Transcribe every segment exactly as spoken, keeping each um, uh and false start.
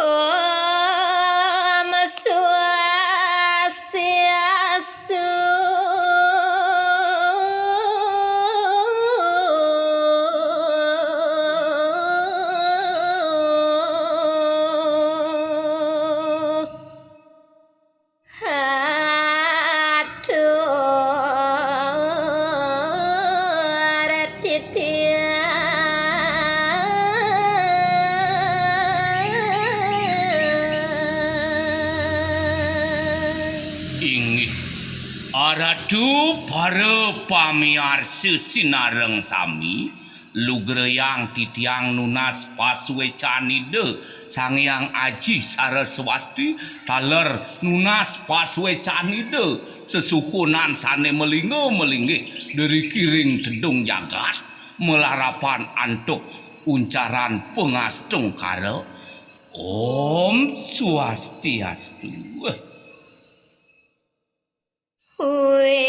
Om Swastiastu. Atur titiang. Inggih, aratu para pamiarsa sinareng sami, lugrayang titiang nunas pasuécan Ida Sang Hyang Aji Saraswati, taler nunas pasuécan Ida sesuhunan sané malingga-malinggih driki ring tedung jagat, malarapan antuk uncaran pangastungkara. Om Swastiastu. Wit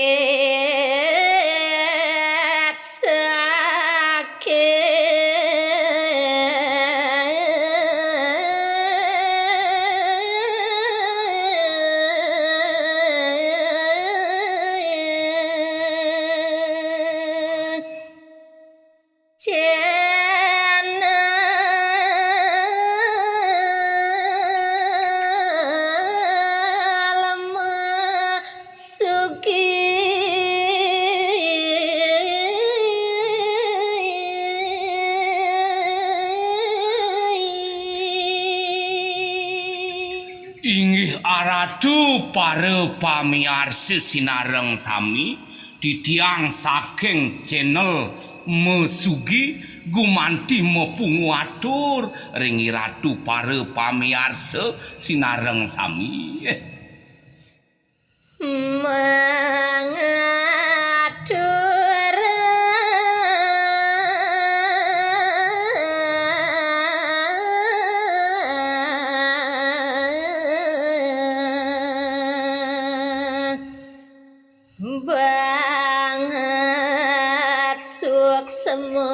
saking Channel Mesugi. Inggih aratu para pamiarsa sinareng sami, titiang saking channel Mesugi gumanti mapungu atur ring iratu para pamiarsa sinareng sami. Mangatur banget suksma.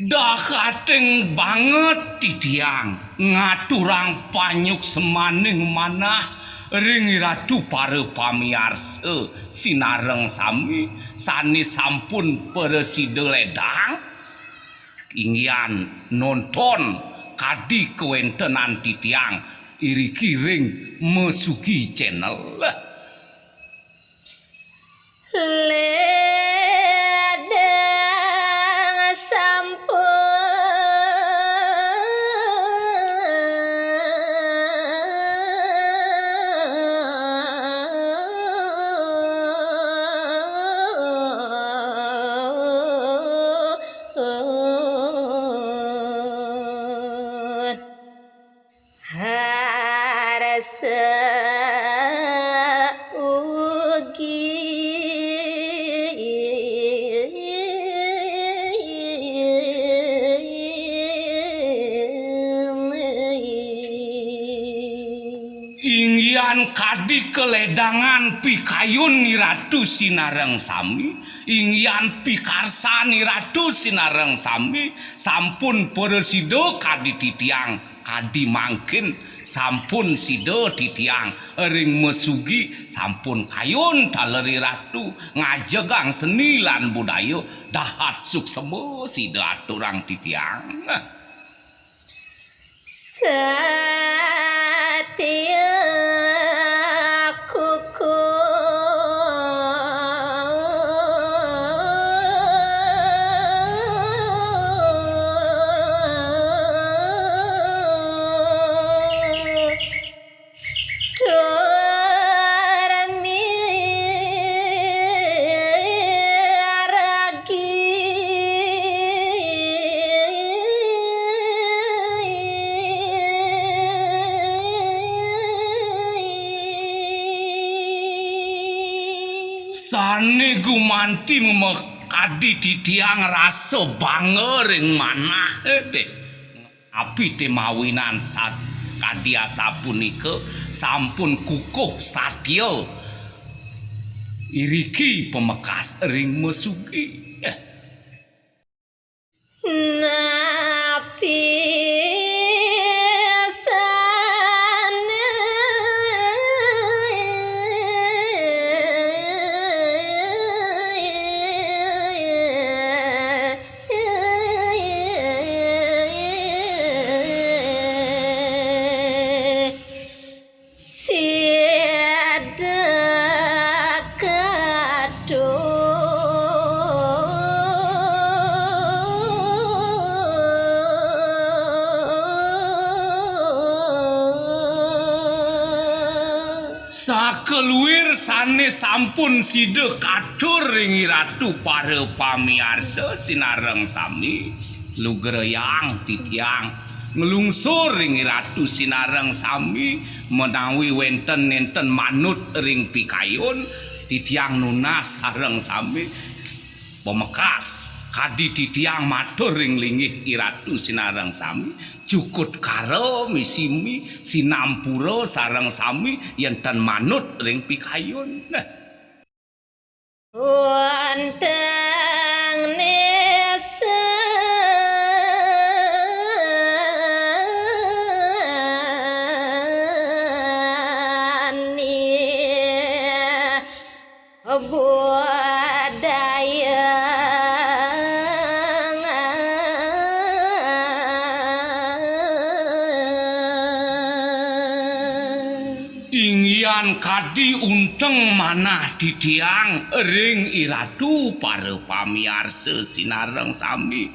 Dahating banget titiang ngaturang panyuksmaning manah ring iratu para pamiarsa sinareng sami sané sampun prasida ledang inggihan nonton kadi kawéntenan titiang iriki ring Mesugi Channel. Ledang sampun harsa ugi. Inggihan kadi kaledangan pikayun iratu sinareng sami, inggihan pikarsan iratu sinareng sami, sampun prasida kadi titiang, kadi mangkin sampun sida titiang ring Mesugi, sampun kayun taler iratu ngajegang seni lan budaya, dahat suksma sida aturang titiang. Satia kuku. Tur miragi. Sané gumanti makadi titiang rasa bangga ring manah, eh, deh. Napi té mawinan sat-, kadi asapunika sampun kukuh satia Iriki pamekas ring mesuki. Napi sida katur. Sakaluir sane sampun sida katur ring Iratu para pamiarsa sinareng sami, lugrayang titiang nglungsur ring Iratu sinareng sami, menawi wenten nenten manut ring pikayun, titiang nunas sareng sami. Pamekas, kadi titiang matur ring linggih Iratu sinareng sami, jukut kara misimi, sinampura sareng sami, yenten manut ring pikayun. Nah. Untang nesani budaya. Inggihan kadi unteng manah titiang ring Iratu para pamiarsa sinareng sami,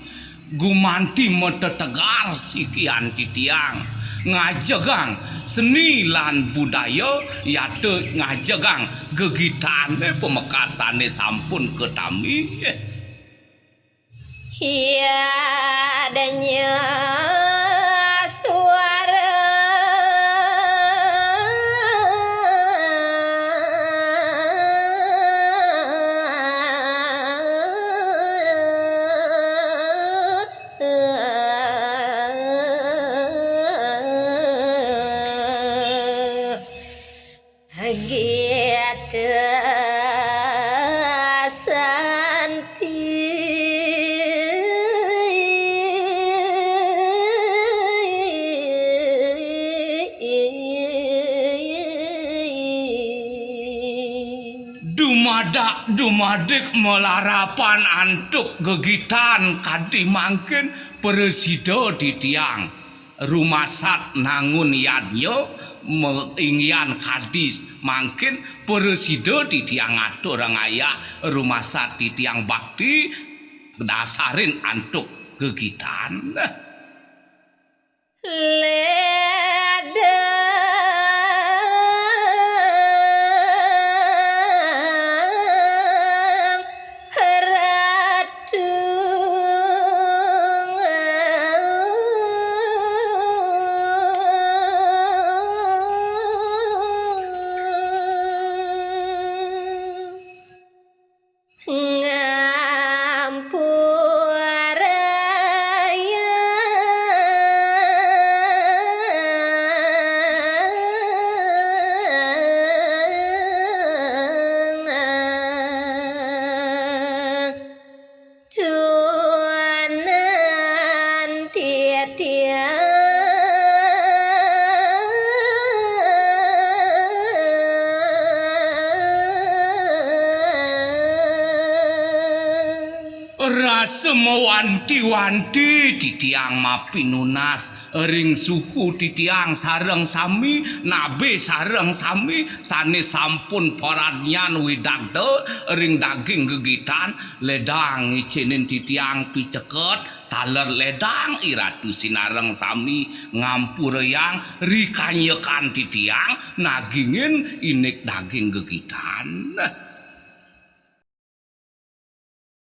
gumanti matetegar sikian titiang ngajegang seni lan budaya, yata ngajegang gegitane pamekasane sampun katampi. Yadnya suara Gita Santi. Dumadak dumadik malarapan antuk gegitan kadi mangkin, prasida titiang rumasat nangun yadnya, me-, inggihan kadi mangkin prasida titiang ngaturang ayah, rumasat titiang bakti dasarin antuk gegitan. Ledang Ratu. Ngampurayang. Tuanan titiang. Rasa mawanti-wanti titiang mapinunas ring suku titiang sareng sami, nabe sareng sami sane sampun paradnyan widagda ring daging gegitan, ledang ngicinin titiang piceket, taler ledang Iratu sinareng sami ngampurayang rikanyekan titiang nagingin indik daging gegitan.